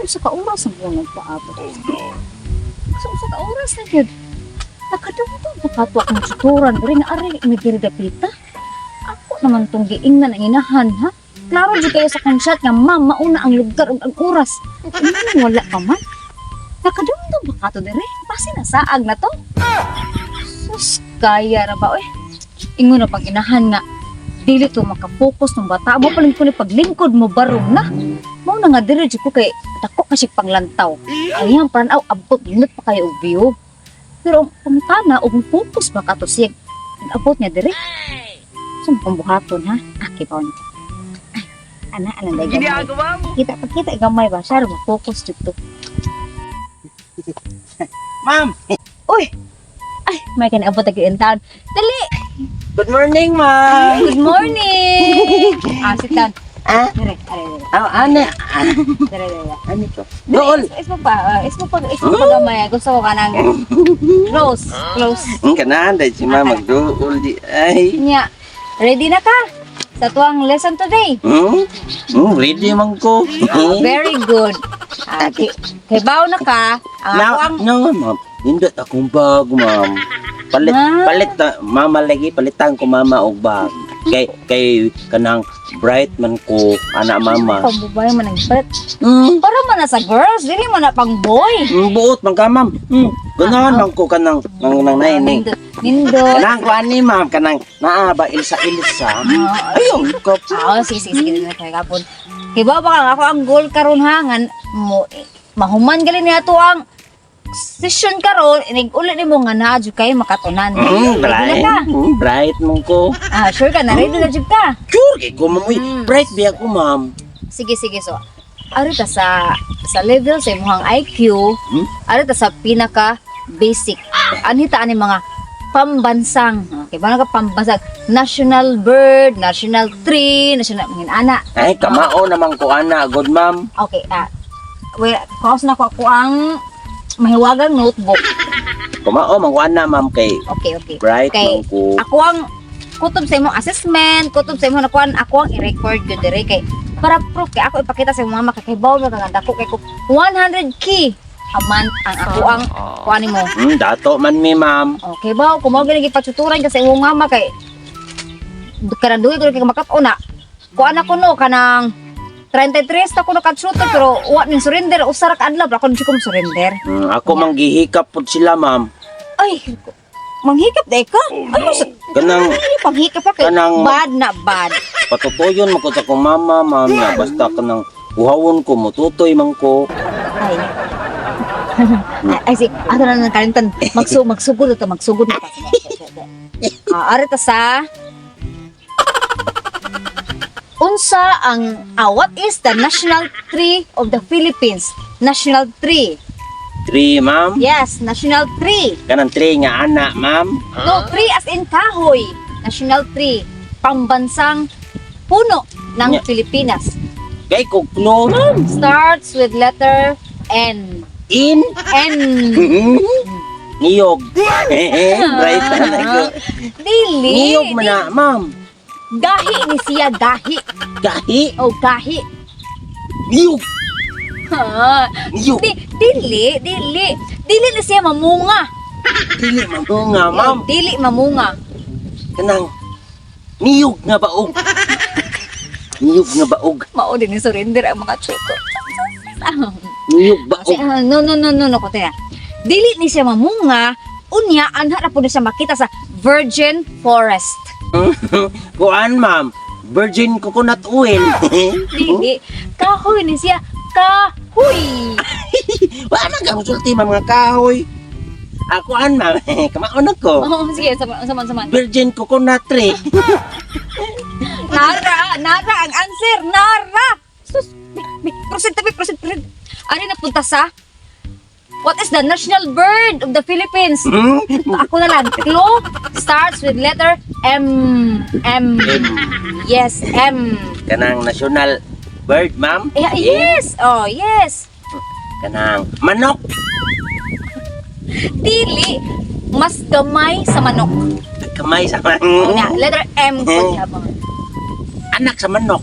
Usa ka oras ang buwan nagpaabot. Oh no. Sa usa ka oras na gyud. Nakadumdum pa kato akong tutoran diri nga ari mi diri dapita. Ako naman tong giingnan ang inahan, ha. Klaro jud kayo sa akong chat nga, "Ma'am, mauna ang lugar ug ang oras." Ano, wala pa man. Nakadumdum pa kato diri. Basi na saag na to. Sus, kaya ra ba oy? Ingon na pang inahan nga dili to makapokus ng bata. Mo paling ko ni paglingkod mo barong na. Mao na nga diri jud ko kay dako ka siya panglantaw. Ayan paran-aw, abot nindot pa kayo og view. Pero ang pangutana og focus ba kato siya abot niya diri? So pambuhaton, ha? Ah, kibaw ni. Ay, ana ana dai gamay. Kita pagkita gamay ba siya mo focus dito. Ma'am! Uy. Ay, may kan abot ag taon. Dali. Good morning, ma'am! Good morning. Ah, sit down. Ah? Dire, are, dire. Ah, ano? Ah, Dire, dire. Ano to? Dool! Is mo pa, is mo pa gamay. Gusto ko kanang close, close. Ang kanahan dahil si ma'am magdool di ay. Nya, ready na ka sa tuang lesson today? Hmm? Ready man ko. Very good. Ah, kay baw na ka. Ang Na, ako ang no, ma'am. Nindot akong bag, ma'am. Palit, Ah. palit na, mama lagi, palitan ko mama og bag. Kay, kanang bright man ko, ana mama. Pambubay man ang palit. Para man na sa girls, dili man na pang boy. Buot man ka, ma'am. Ganahan man ko kanang, nang naining. Nindot. Nindot. Kanang ko ani, ma'am, kanang naa ba Ilsa Ilsa. Ah, Ayun, ko. Ah, sige, sige, sige, sige, kay kapon. Kay ba ka ako ang goal karon, ha, ngan mo mahuman gali niya to ang session karon, inig uli nimo nga naa jud kay makatunan. Mm, Ready na bright. ka? Bright man ko. Ah, sure ka na ready na jud ka? Sure kay ko, ma'am. Uy, bright biya ko, ma'am. Sige, sige, so. Ari ta sa level sa imong IQ, ari ta sa pinaka basic. Anita ani mga pambansang. Okay, ba ka pambansang national bird, national tree, national mga ana. Ay, kamao naman ko ana, good ma'am. Okay, ah. Well, kaos na ko ako ang mahiwagang notebook. Kamao man ko ana, ma'am, kay Okay. bright Okay. man ko. Ako ang kutob sa imong assessment, kutob sa imong nakuan, ako ang i-record gyud dire kay para proof kay ako ipakita sa imong mama kay kay na kang dako kay ko 100K a month ang ako ang kuan nimo. Dato man mi, ma'am. Okay ba, kung mao gani gipatuturan ka sa imong mama kay kanang dugi ko kay makat-on na. Kuan ako no kanang 33 ta ko naka-shooter pero wa ning surrender usa ra ka adlaw pero ako di ko surrender. Ako mang gihikap pod sila, ma'am. Ay, manghikap day ka. Ay, sa Kanang ano panghikap pa kay bad na bad. Patutuyon man ko sa akong mama, ma'am, na basta kanang uhawon ko, mututoy man ko. Ay. Ay, si, ato na nang kalimtan. Magsugod ta, magsugod na ta. Ah, ari ta sa unsa ang what is the national tree of the Philippines? National tree. Tree, ma'am. Yes, national tree. Kanang tree nga ana, ma'am. No, tree as in kahoy. National tree. Pambansang puno ng Pilipinas. Kay kog no, ma'am. Starts with letter N. In. N. Niyog. Bright na ko. Dili. Niyog man na, ma'am. Gahi ni siya, gahi. Gahi. Oh, gahi. Niyog. Ha. Niyog. Di, dili, dili. Dili na siya mamunga. Dili mamunga, ma'am. Dili mamunga. Kanang niyog nga baog. Niyog nga baog. Mao din ni surrender ang mga chuto. Niyog Kasi, baog. ah, no, no, no, no, no, kote na. Dili ni siya mamunga, unya, anha na po ni siya makita sa virgin forest. Kuan, ma'am. Virgin coconut oil. Dili. Kahoy ni siya. Kahoy. Wala man ka musulti, ma'am, nga kahoy. Ako an, ma'am. Kamaon ako. Oh, sige, saman, saman, saman. Virgin coconut tree. Nara, nara ang answer, nara. Sus, proceed tabi, proceed, proceed. Ari na punta sa what is the national bird of the Philippines? Hmm? Ako na lang. Clue starts with letter M. M. M. Yes, M. Kanang national bird, ma'am. Eh, yes. Oh, yes. Kanang manok. Dili mas gamay sa manok. Kamay sa Nga, letter M ko niya. Anak sa manok.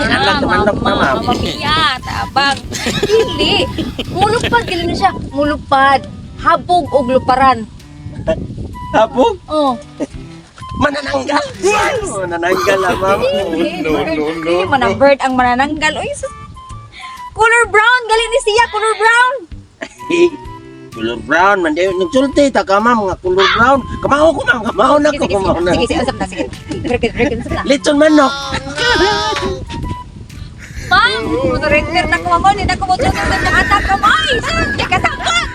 Anak sa manok na, ma'am. Mama mia, tabang. Dili. Mulupad gali na siya. Mulupad. Habog og luparan. Habog? Oh. Manananggal. Manananggal ah, ma'am. Dili, no, no, no. Dili man ang bird ang manananggal. Uy, sus. Color brown gali ni siya, color brown. Color brown man dayon nagsulti ta ka, ma'am, nga color brown. Kamao ko, ma'am, kamao na ko, Sige, sige, kamao na. sige, sige, usap na, sige. Very good, very good, usap na. Litson manok. Ma'am, motorenter na ko, ma'am. Hindi na ko mo sa anak ko, ma'am. Di ka sabot.